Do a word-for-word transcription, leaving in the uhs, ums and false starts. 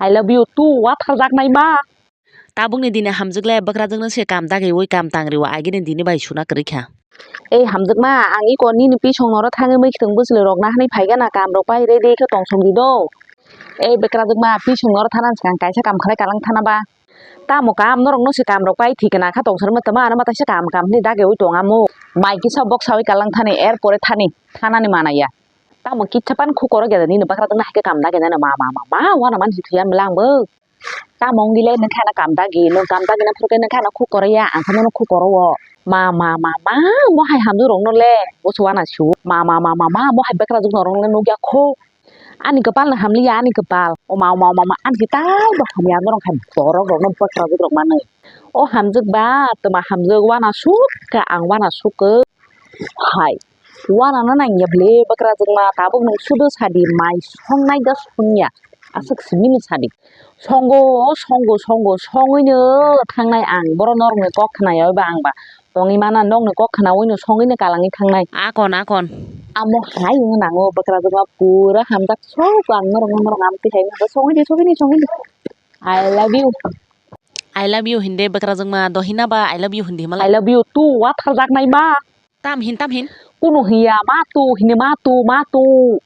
I love you too, watharjaknai ma. Tabukni dini hamjwk le bwkrajwkno se kam dagwi ui kam tangriwo, agini dini bai suna kwrwi kha. Ei hamjwkma, ang iko nini pisong noro thangwi mwkhwtwng bwchwlwi rok naharni phaigana, kam rok pai ready khe tongsom di do. Ei bwkrajwkma, pisong noro thana swkang kaisa kam khlai kalang thana ba. Tamo kam norok no se kam rok pai thikna kha tongsom ma tama ano ma taisa kam kam hwnwi dagwi ui tong amo. Mai kisa bok sawi kalang thani er pore thani thanani manaya. Tamo kitsa pan khu korok ya nini bwkrajwkno hai khe kam dagwi nani ma ma ma ma wana man si thuya mlang bo. Tamo wng dile nokha na kam dagi, nwng kam dagi na phuru khe nokha na khu koro ya, ang khe nono khu koro o. Ma ma ma ma, mo hai hamjwk rok no le, bo se wana su. Ma ma ma ma ma, mo hai bwkrajwk no rok no nukya khu. Ani kwpal no hamliya, ani kwpal. O ma o ma o ma ma, ani khe tai bo hamya norok hai borok rok no bwkrajwk rok manwi. O hamjwk ba, twma hamjwk wana suk khe, ang wana suk khe. Hai, wana no nangya bwle bwkrajwkma, tabuk nwng sudo sadi, mai songnai da songya, aswk simi no sadi. Songo, songo, songo, songwino thangnai ang, boro norokni kok khnayo ba ang ba tongwi mana, nokni kok khnaoino songwino kalangwi thangnai. Akon, akon. Amo hai wngwi nango bwkrajwkma pura hamjak sok ang norokno norok amtwi hai wngkha, songwini, songwini, songwini. I love you. I love you hindi bwkrajwkma, dohina ba I love you hindi malai. I love you too, watharjaknai ma. Tam hin, tam hin. Kunu hiya, ma tu, hini ma tu, ma tu.